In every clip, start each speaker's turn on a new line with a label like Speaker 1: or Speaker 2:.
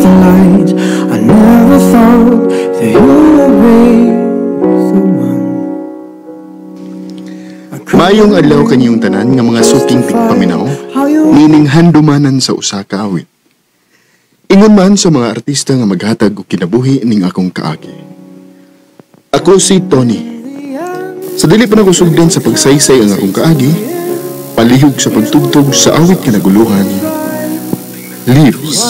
Speaker 1: the light. I never thought that you would be the one.
Speaker 2: Mayong adlaw kanyong tanan nga mga suking tigpaminaw, nining handumanan sa usa ka awit. Ingon man sa mga artista nga maghatag og kinabuhi ning akong kaagi. Ako si Tony. Sa dili pa nako sugdan sa pagsaysay ang akong kaagi, palihog sa pagtugtog sa awit nga naguluhan, Leaves.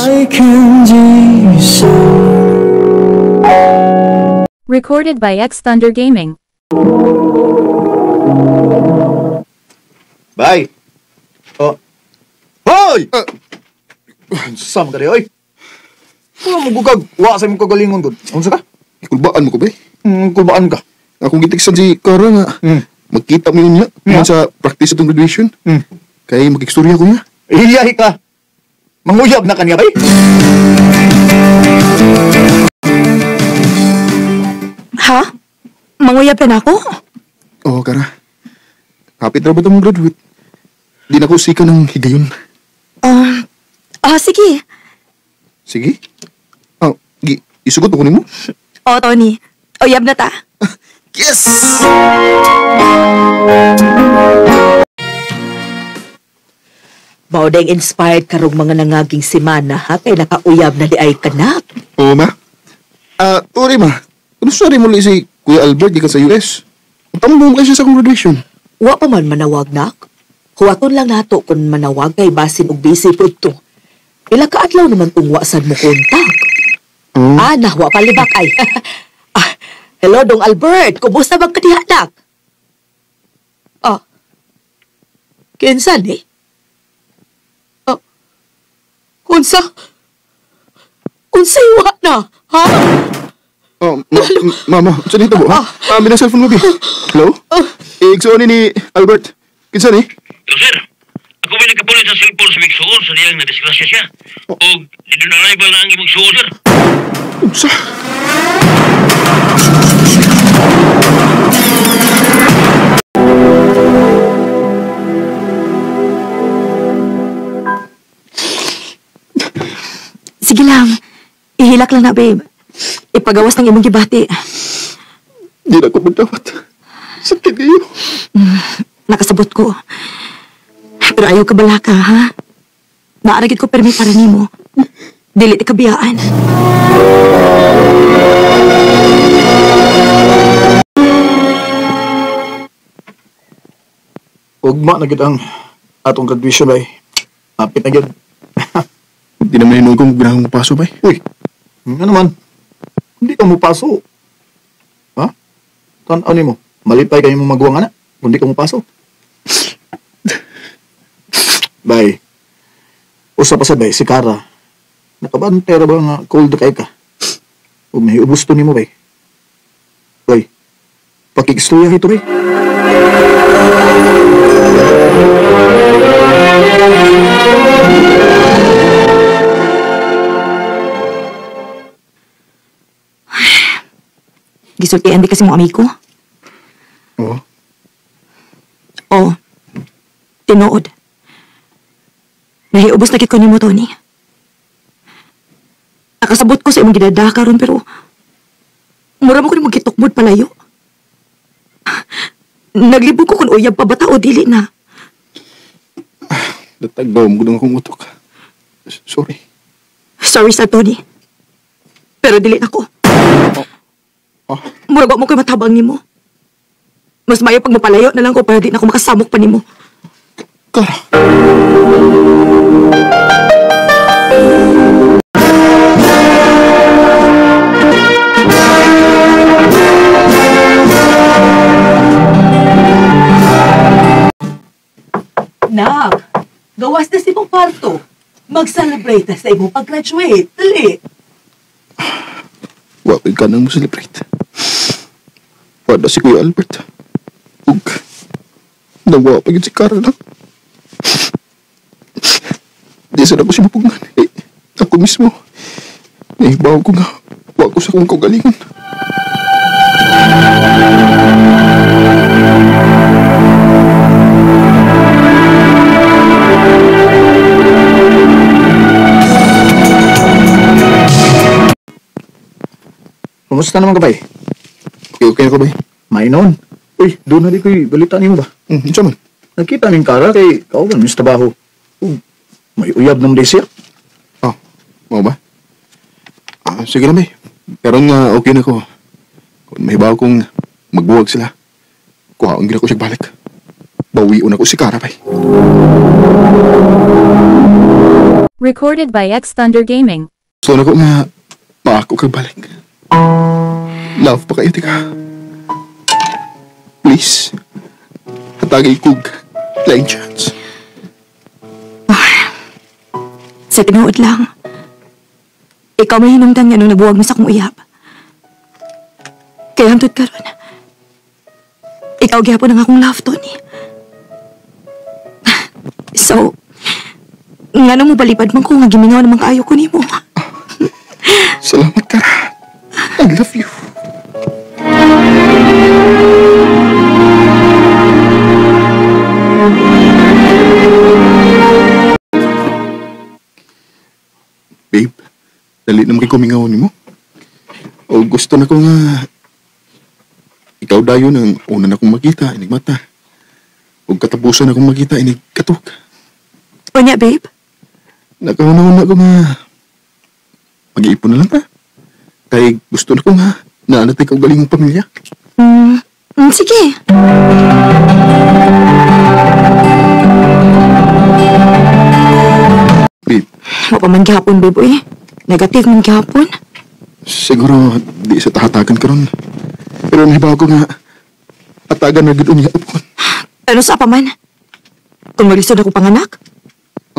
Speaker 3: Recorded by X Thunder Gaming.
Speaker 4: Bye. Oh. Hoy! Sama ka di, oy. Wala mo gugag. Wa sa imong kagalingon gud. Unsa ka?
Speaker 2: Kulbaan mo ko ba?
Speaker 4: Kulbaan ka.
Speaker 2: Akong gitiksan si Cora nga. Magkita mo yun niya. Yeah. Sa practice atong graduation. Kaya magikstorya ko niya.
Speaker 4: Iyahi ka. Manguyab na kaniya, bay.
Speaker 5: Ha? Manguyab na ako?
Speaker 2: Oo, Kara. Kapit na ba itong graduate? Di na ko sika ng higayon.
Speaker 5: Sige.
Speaker 2: Sige? Isugot ako nimo?
Speaker 5: Oo, Tony. Uyab na ta.
Speaker 2: Yes!
Speaker 6: Mao dayng inspired karong mga nangaging semana, ha? Kay nakauyab na di ay kanak.
Speaker 2: Oo, ma. Uri, ma. Ano sorry muli si Kuya Albert gikan sa US? Tamo mo siya sa akong graduation.
Speaker 6: Wa pa man manawag, nak. Huwaton lang nato kung manawag kay basin og busy pud to. Pila ka adlaw naman kung wa sad mo kontak.
Speaker 2: Oh.
Speaker 6: Ah, nah, wa palibak ay. Hello, Dong Albert. Kumusta bang kadiha, nak? Ah. Kinsa ni? Ah. Unsa? Unsay wa na? Ha?
Speaker 2: Oh, mama, unsa nito mo? Ha? May cellphone mo, bi. Hello? Igsuon ni Albert. Kinsa ni?
Speaker 7: Hello, sir. Ako may nagkapulit sa cellphone sa Migsuon sa diyang na-disgrasya siya. O dito na arrival na ang imong suon, sir.
Speaker 2: Unsa?
Speaker 5: Sige lang. Ihilak lang na, babe. Ipagawas ng imong gibati.
Speaker 2: Di na ko magdawat. Sakit kayo.
Speaker 5: Nakasabot ko. Pero ayaw ka balaka, ha? Naaragid ko permi para nimo. Dili ti kabiyaan.
Speaker 4: Ugma na gid ang atong graduation bay. Hapit na gid.
Speaker 2: Di naman hinuon kong ginahang mupaso bay.
Speaker 4: Uy, ano man? Hindi ka mupaso. Ha? Tan-aw nimo. Malipay kayo mong maguwang anak kung di ka mupaso. Bay. Usa pa sa bay, si Kara. Nakabantay ra ba nga cold kay ka? O may ubos to nimo bay. Bay. Pakikistorya ito bay.
Speaker 5: Gisultian di kasi mo amigo?
Speaker 2: Oo.
Speaker 5: Oo. Tinuod. Nahiubos na kit ko nimo, Tony. Nakasabot ko sa imong gidada karon pero mura mo ko nimo gitukmod palayo. Naglibog ko kung uyab pa bata o dili na.
Speaker 2: Datag ba mo gudong akong utok. Sorry.
Speaker 5: Sorry sa Tony. Pero dili na ko.
Speaker 2: Oh.
Speaker 5: Murag wa mo ko'y matabang nimo. Mas mayo pag mapalayo na lang ko para di na ako makasamok pa nimo.
Speaker 2: Kara.
Speaker 6: Nak, gawas na si mong kwarto. Mag-celebrate na sa imong pag-graduate. Dali.
Speaker 2: Wa ko'y ganang mo-celebrate. Wala si Kuya Albert. Ug, nawa pa yun si Kara lang. Di sana ko siya mapugngan. Eh, ako mismo. Nahibaw ko nga. Wa ko sa akong kaugalingon.
Speaker 4: Kumusta naman ka, bay?
Speaker 2: Okay, okay ako, bay.
Speaker 4: Mainon. Uy, doon na di ko'y balita nimo ba?
Speaker 2: Unsa man?
Speaker 4: Nakita ning Kara kay kauban mi sa trabaho. May uyab ng siya.
Speaker 2: Oh, mao ba? Sige na, bay. Karon nga okay na ko. Kung mahibaw kong magbuwag sila, kuhaon gid ako siya balik. Bawion ako si Kara, bay.
Speaker 3: Recorded by X Thunder Gaming.
Speaker 2: So na ko nga maako kag balik. Love pa kayo, tika. Please, hatagay kog laing chance.
Speaker 5: Sa tinuod lang, ikaw may hinungdan nga nung nabuwag mo sa akong uyab. Kaya hangtod karon, ikaw gihapon ang akong love, Tony. So, nga nung mobalibad man ko nga gimingaw naman kaayo ko nimo.
Speaker 2: Salamat, Kara. I love you. Babe, dali naman kay kumingaw nimo. O gusto na ko nga ikaw dayon ang una na kong makita, inig mata. O katapusan na kong makita, inig katok.
Speaker 5: Unya, babe?
Speaker 2: Nakauna-una ko nga mag-iipon na lang ta. Kay gusto na ko nga naanatay ka galing mong pamilya.
Speaker 5: Sige.
Speaker 2: Babe.
Speaker 5: Wa pa man gihapon, babe, uy. Negative man gihapon.
Speaker 2: Siguro di sa tahatagan karon. Pero nahibaw ko nga atagan na gid unya upon.
Speaker 5: Ano sa pa man? Kung maglisod ako panganak?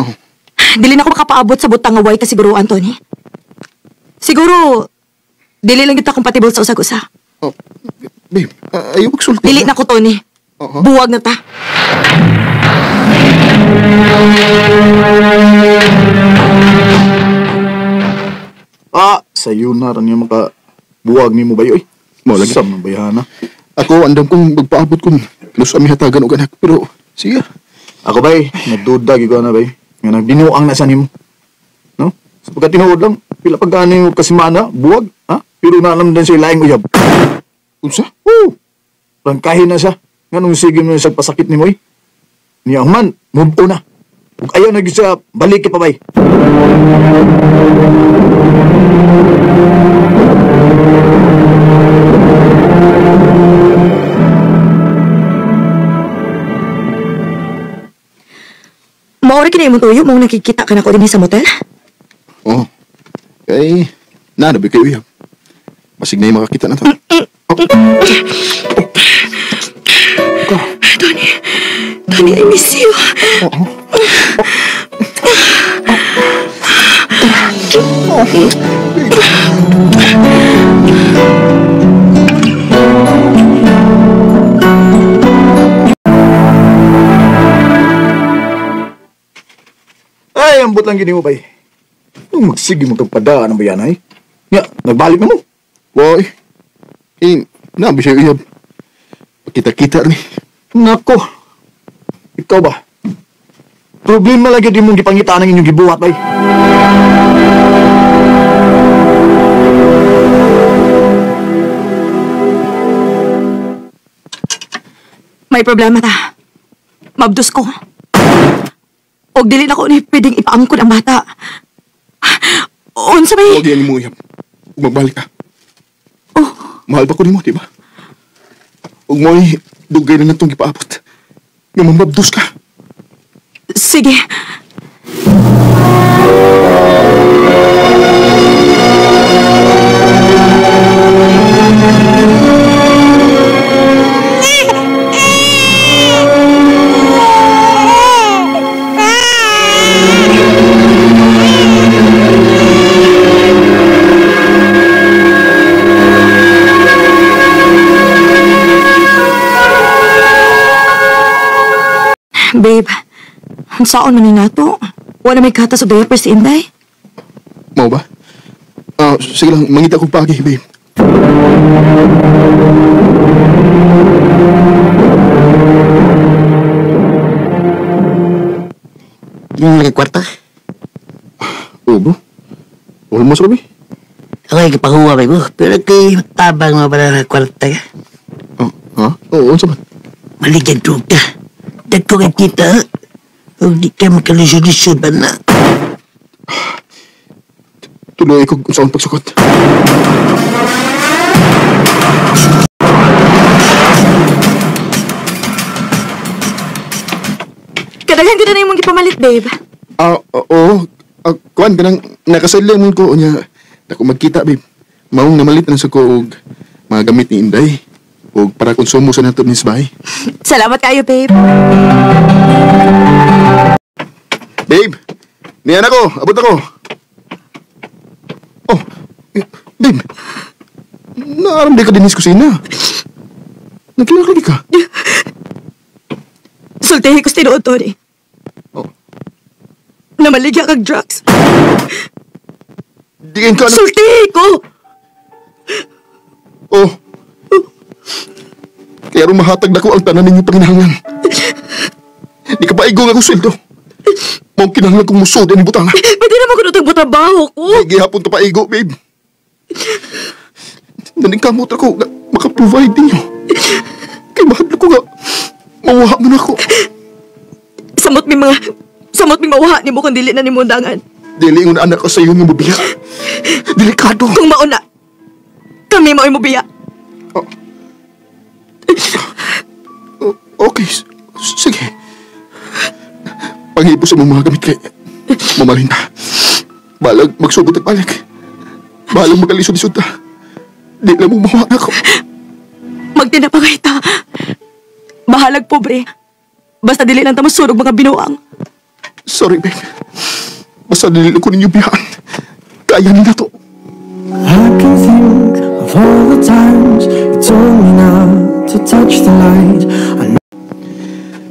Speaker 2: Oh.
Speaker 5: Dili na ako makapaabot sa butang nga way ka siguro, Anthony. Siguro, dili lang kita compatible sa usag-usa.
Speaker 2: Oh, babe, ayaw magsulti.
Speaker 5: Dili na ko, Tony.
Speaker 2: Uh-huh.
Speaker 5: Buwag na ta.
Speaker 4: Sayo na rin yung makabuwag ni mo ba yun?
Speaker 2: Mo lagi.
Speaker 4: Sam ng bayhana.
Speaker 2: Ako, andam kong magpaabot kung los ami hatagan og anak. Pero, siya.
Speaker 4: Ako bay, nagduda gyud ko na bay. Nga nagbinuang na sa nimo. No? Sa pagka tinuod lang, pila pag ano yung kasimana, buwag, ha? Pero naalam din siya laing uyab.
Speaker 2: Unsa?
Speaker 4: Woo! Rangkahin na siya. Nga nung sige mo siya pasakit ni Moy. Niya man, move on na. Ug ayaw na gyud siya, balik pa bay.
Speaker 5: Maori kini imong tuyo, mong nakikita ka na ko dinhi sa motel?
Speaker 2: Oh. Kay, naanabi kayo uyab. Basig na yung makakita na to. Oh. Oh.
Speaker 5: Tony, Tony, I miss you.
Speaker 2: Oh. Oh. Oh.
Speaker 4: Ay, ambot lang gini mo, bay. Nung magsige mo kagpadaan ang bayanay. Nga, nagbalik na mo.
Speaker 2: Boy, eh, nabi siya uyab. Pakita-kita rin.
Speaker 4: Nako, ikaw ba? Problema lagi di mong gipangitaan ang inyong gibuhat, bay.
Speaker 5: May problema ta. Mabdos ko. Og dili na ko ni pwedeng ipaangkon ang bata. Unsa may...
Speaker 2: Huwag yan mo, uyab. Magbalik ka.
Speaker 5: Oh.
Speaker 2: Mahal ba ko nimo, di ba? Huwag mo ay dugay na natong gipaabot. Nga mamabdos ka.
Speaker 5: Sige. Babe, ang saon man ni nato? Wala may gatas o diaper si Inday?
Speaker 2: Mau ba? Sige lang, mangita kong pagi, babe.
Speaker 8: Yung lagi kwarta?
Speaker 2: Oo, bro. Almost, Ruby.
Speaker 8: Okay, kapahuwa ba mo? Pero kay tabang mga pala na kwarta ka.
Speaker 2: Oh, ha? Oo, unsa man?
Speaker 8: Maligyan doon ka. Dagko kay kita. Huwag di ka magkalisod-lisod ba na?
Speaker 2: Tuloy ko kung saan pagsukot.
Speaker 5: Kadaghan ko na yung mong gipamalit, babe.
Speaker 2: Oo. Kuan, kanang nakasadlay mo ko. Unya, dako magkita, babe. Maong namalit na sa ko og mga gamit ni Inday. Og para konsumo sa nato ni sa bahay.
Speaker 5: Salamat kayo, babe.
Speaker 2: Babe! Niyan ako! Abot ako! Oh, babe! Naaram di ka din sa kusina. Nagkilakli ka.
Speaker 5: Sultihi ko sa tinuod, Tony.
Speaker 2: Oh.
Speaker 5: Namaligya kag drugs.
Speaker 2: Diin ka na...
Speaker 5: Sultihi ko!
Speaker 2: Oh. Kaya rumahatag na ko ang tanan ninyo panginahanglan. Di ka paigong ako sweldo. Maong kinahanglan kong musod ang butang.
Speaker 5: Pwede naman ko nutang trabaho ko.
Speaker 2: Di gihapon to paigo, babe. Naningkamot ako nga makaprovide ninyo. Kay mahadlo ko nga mawaha mo na ako.
Speaker 5: Samot mi mawaha nimo kung dili na nimo undangan.
Speaker 2: Dili nga anak ko sa iyo nga mobiya. Delikado.
Speaker 5: Kung mauna, kami mao'y mobiya.
Speaker 2: Oh. Okay, sige. Panghipo sa mong mga gamit kay mamalhin ta. Balag magsugod at balik. Balag magalisod-lisod ta. Di lang mo mawa ako.
Speaker 5: Magtinapangay ta. Bahalag pobre. Basta dili lang ta masunog mga binuang.
Speaker 2: Sorry, babe. Basta dili ko ninyo bihaan. Kaya nila to.
Speaker 1: I can think of all the times you told me not to touch the light.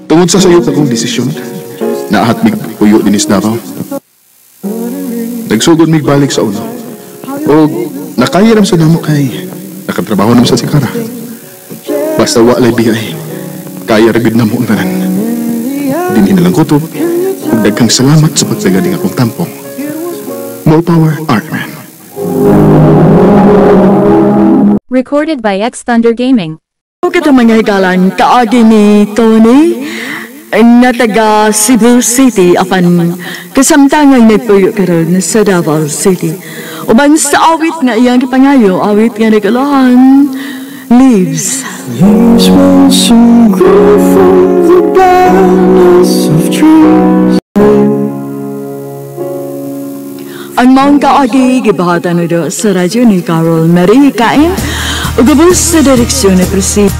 Speaker 2: Tungod sa sayop akong desisyon, naahat mig puyo dinis Davao. Nagsugod mig balik sa uno. O nakaya ram sa namo kay nakatrabaho naman sa sikara. Basta walay biyay, kaya ra gud namo ang tanan. Dinhi na lang ko to. Ug daghang salamat sa pagtagad ning akong tampong. More power, Artman.
Speaker 3: Recorded by X Thunder Gaming.
Speaker 9: Kita mga higalan, kaagi ni Tony na taga Cebu City apan kasamtangang nagpuyo karon sa Davao City. Uban sa awit nga iyang gipangayo, awit nga nagulahan, Leaves.
Speaker 1: Leaves will soon grow from the barrenness of trees.
Speaker 9: Ang maong kaagi gibahatan na sa radyo ni Carol Marie Cain ug ubos sa direksyon ni Presidente